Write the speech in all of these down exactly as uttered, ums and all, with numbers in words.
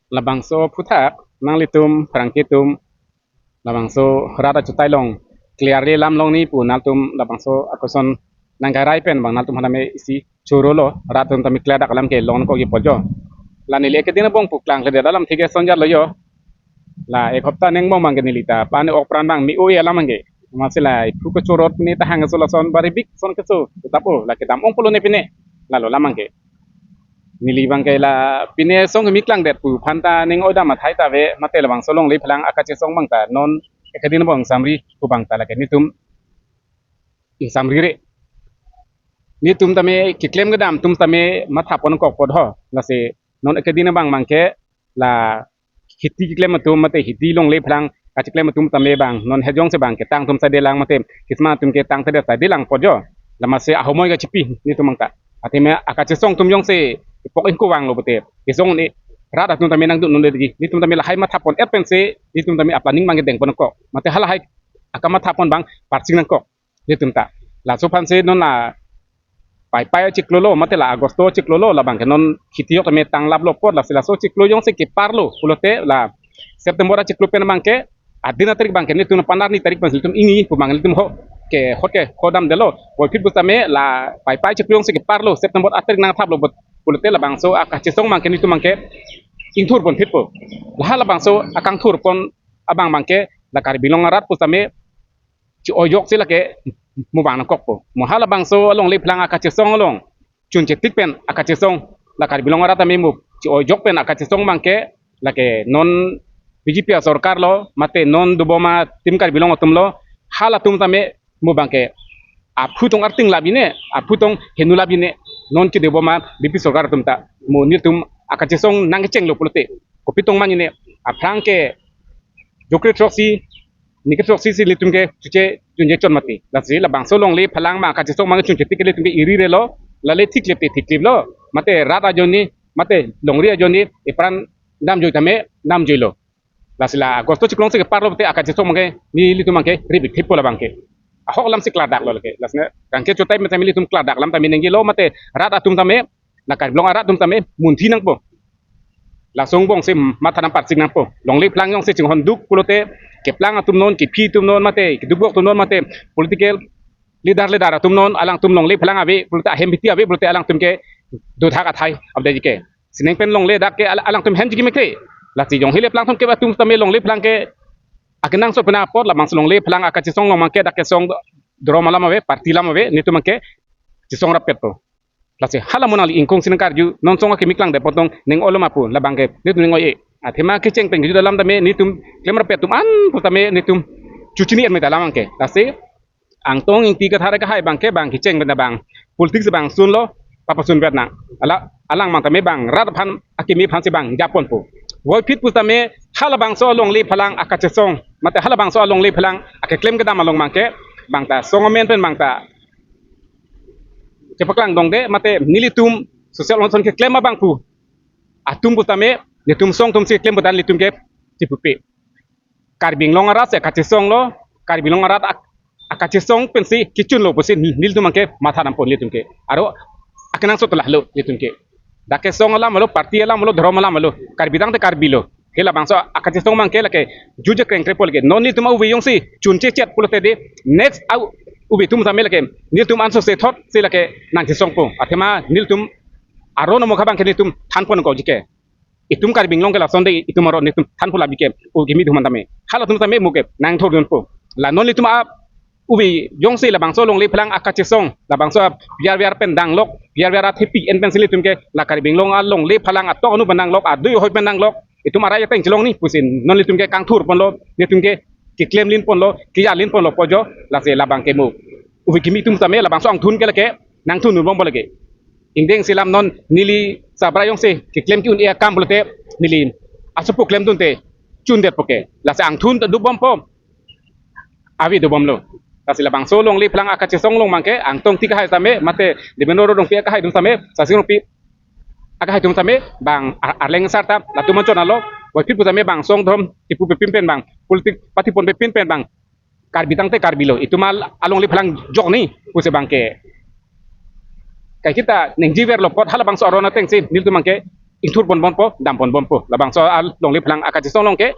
Labangso aphuthak nanglitum pherangke atum labangso rat achutai along clearly lam longni pu nangtum labangso a-question nangkehai pen bang nangtum aphan tame isi choro lo, rat atum tame clear dak alam kelong ko ye pojo. La neli ekedin abang pu klangkledet alam thik ke sonjat lo jo. La ek hopta angbong abang ke neli ta pani ok pran abang me-o-e alam abang ke. Amatsi la iphu kechorot ni ta hang so lason bari bik son keso. Tetapi la kedam ong pulo ne pine. Lalo alam abang ke. Neli abang ke la pine song kimi klangdet pu aphan ta ning oi dam athai ta ave, mate labangso longle phelang akachesong abang ta non ekedin abang samri pu abang ta lake netum ingsamri re. Netum tame keklem kedam atum tame matha pon kok apot ho. Lasi non ekedin abang abang ke la hiti keklem atum mate hiti longle phelang kacheklem atum tame abang non hejong si abang ketang atum sade lang mate kisma atum ketang sade sade lang pojo. Lamatsi ahomoi kachipi netum abang ta. Athema akachesong atum jongsi ipok ingko vanglo pute. Isong ni rat atum tame nangdun un-e dei. Netum tame lahai matha pon-et pensi netum tame a-planning abang kedeng pon kok. Mate halahai akamatha pon abang parsing nangkok netum ta. Laso aphansi non la Paipai achiklo lo, mate la Agosto achiklo lo, labang ke non hiti yok tame tanglap lo apot, lasi laso achiklo jongsi keparlo pulote la September achiklo pen abang ke adin atarik abang ke netum pandar ni tarik abang netum ingni pu abang netum ho ke hot ke ho damdetlo. Puvoiphit pusitame la Paipai achiklo jongsi keparlo September atarik nangthaplo pulote labangso akachesong abang ke netum abang ke ingthur ponphitpo. La halabangso akangthur pon abang abang ke la Karbi Anglong arat pusitame chi-oi joksi lake mo vang nangkokpo. Mo halabangso alongle phelang akachesong along chunche tik pen akachesong la Karbi Anglong arat tame mo chi-oi jok pen akachesong abang ke lake non B J P asorkar lo mate non dobom a-team Karbi Anglong atum lo, halatum tame mo abang ke aphu tong arting labi ne, aphu tong henu labi ne, non chedobom a-B J P sorkar atum ta mo netum akachesong nangkechenglo pulote kopi tong ma ne, aphrang ke jokre throksi, nikre throksi si netum ke chuche chunche chon mati. Lasi labangso longle phelang abang akachesong abang chunche tik ke netum ke iri relo, lale thik lep te thik lep lo, mate rat ajoine, mate longri ajoine ipran damjoi tame damjoilo. Lasi la Agosto achiklo jongsi keparlo pute akachesong abang ke nelitum abang ke ribik thippo labang ke. Ahok alamsi klardak lo lake. Lasi ne kangke chutai mate nelitum klardak alam tame nengjilo mate rat atum tame, la Karbi Anglong arat atum tame munthi nangpo. Laso angbong si matha nangparsing nangpo. Longle phelang jongsi chinghon duk pulote keplang atum non, kephi atum non mate, keduk bok atum non mate, political leader leader atum non, alangtum longle phelang ave pulote, ahem hiti ave pulote alangtum ke dothak athai abdai ke. Sining pen longle dak ke al-, alangtum hem jiki mekre. Lasi jong hile plang thom ke atum tame longle phelang ke akenangsot pena apot labangso longle phelang akachesong along abang ke dak kesong dorom alam ave, party alam ave, netum abang ke chesong rappetpo. Lasi hala mo nangli ingkung si nangkarju, non song akimi klangdet pon tong ning olo ma pu, labang ke netum ning oi-e. Athema kecheng pen kejut alam tame netum klem rappet atum an pusitame netum chuchini en meta alam abang ke. Lasi Angtong Ingti Kathar akehai abang ke abang kecheng pen abang politics abang sunlo, papasun vet nang. Ala, alang abang tame abang rat aphan akimi aphansi abang japonpo. Puvoiphit pusitame halabangso alongle phelang akachesong mate halabangso alongle phelang akeklem kedam along abang ke abang ta song amen pen abang ta chepaklang dongde mate nelitum social organization keklem abang pu atum pusitame netum song atum si keklem pu dan nelitum ke chipupe. Karbi Anglong arat si akachesong lo, Karbi Anglong arat ak-, akachesong pensi kechunlo pusi nelitum abang ke matha nangpo nelitum ke. Aro akenangsot lahelo nelitum ke. Dak kesong alam lo, party alam lo, dhorom alam lo, Karbi tangte Karbi lo. Ke labangso akachesong abang ke lake juje kreng krepol ke. Non nelitum ave jongsi chunche chet pulote dei next a-ave atum tame lake nelitum anso se thot si lake nangchesongpo. Athema nelitum aron amokha abang ke nelitum thanpon ko jike. Itum Karbi Anglong ke lason dei itum aron netum thanpon labi ke. O kimi atum tame. Halatum tame mo ke nangthurdunpo. La non nelitum a-ave jongsi labangso longle phelang akachesong, labangso a-P R V R pen danglok, P R V R athepi en pensi nelitum ke la Karbi Anglong alongle phelang atok anu pen danglok, adui ahoi pen danglok, itum arai ateng chelongni pusi non nelitum ke kangthur ponlo, netum ke keklem lin ponlo, keya lin ponlo pojo, lasi labang ke mo. Ave kimi atum tame labangso angthun ke lake nangthundun bompo lake. Ingdeng si lam non neli sabra jongsi keklem ke-un-e akam pulote neli asopo klemdunte chundetpo ke. Lasi angthun ta dobompo. Ave dobomlo. Lasi labangso longle phelang akachesong along abang ke Angtong Ingti akehai tame mate Debenro Rongpi akehai atum tame, Sasing Rongpi akehai atum tame abang ar-, arleng asar ta latum anchot alo. Puvoiphit pusitame abang song dhorom chipupe pin pen abang, politic party ponpe pin pen abang Karbi tangte Karbi lo, itum al-, alongle phelang jokni pusi abang ke. Kaike ta ningjeverlo apot halabangso aron atengsi nelitum abang ke ingthur ponbompo, dam ponbompo. Labangso alongle phelang akachesong along ke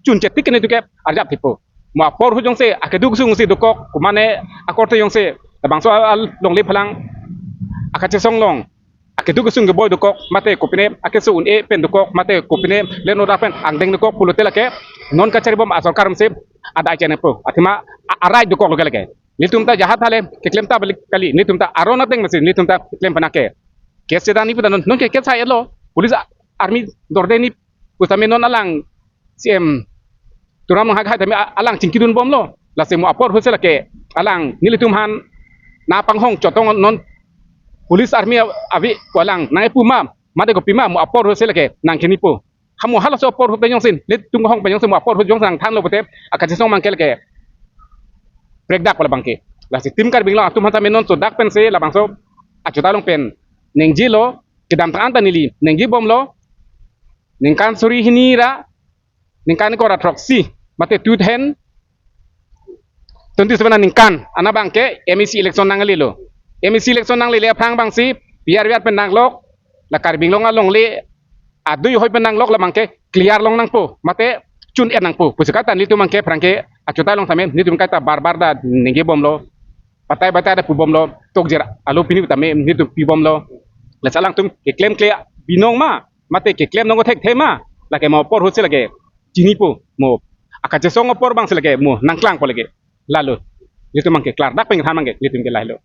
chunche tik kene tu ke arjap thipo. Mo apor ahut jongsi akeduk sungsi dokok, kumane akorte jongsi labangso alongle phelang akachesong along akeduk sung keboi dokok, mate kopine akeso un-e pen dokok, mate kopine leno da pen angdeng dokok pulote lake non kacharibom asorkar si adai chengpo. Athema a-, arai dokok lo ke lake. Nelitum ta jahat hale keklem ta balik kali, nelitum ta aron ateng masi nelitum ta keklem penang ke. Case chedan ni puta non, non ke case hai lo. Police a-, army dorde ni pusitame non alang C M Tuliram Ronghang hai tame a-, alang chingkidun bomlo. Lasi mo apor ahut si lake alang nelitum aphan nangpanghong chotong non police army a-, ave pu alang nang-e pu ma, mate kopima mo apor ahut si lake nangkinipo. Ha mo halaso apor ahut pen jongsi, nelitum kehong pen jongsi mo apor ahut jongsi nangthanlo pute akachesong abang ke lake prekdak pu labang ke. Lasi Team Karbi Anglong atum aphan tame non sodak pensi labangso achota along pen nengjelo, kedamtang an ta neli nengje bomlo, ningkan suri hini ra ningkan kora throksi, mate two thousand twenty-seven aningkan an abang ke M A C election nanglelo. M A C election nanglele aphrang abangsi P R V R pen nanglok, la Karbi Anglong alongle adui hoi pen nanglok labang ke clear long nangpo, mate chun-et nangpo pusi kata nelitum abang ke aphrang ke achota along tame nelitum kaita bar bar da nengje bomlo, batai batai da pu bomlo, tokjer alo pini tame nelitum pi bomlo. Lasi alangtum keklemkle binong ma, mate keklem nangkok thekthe ma, lake mo apor ahut si lake chinipo, mo akachesong apor abang si lake mo nangklangpo lake. Lalo nelitum abang ke klardak pen than abang ke nelitum ke lahelo.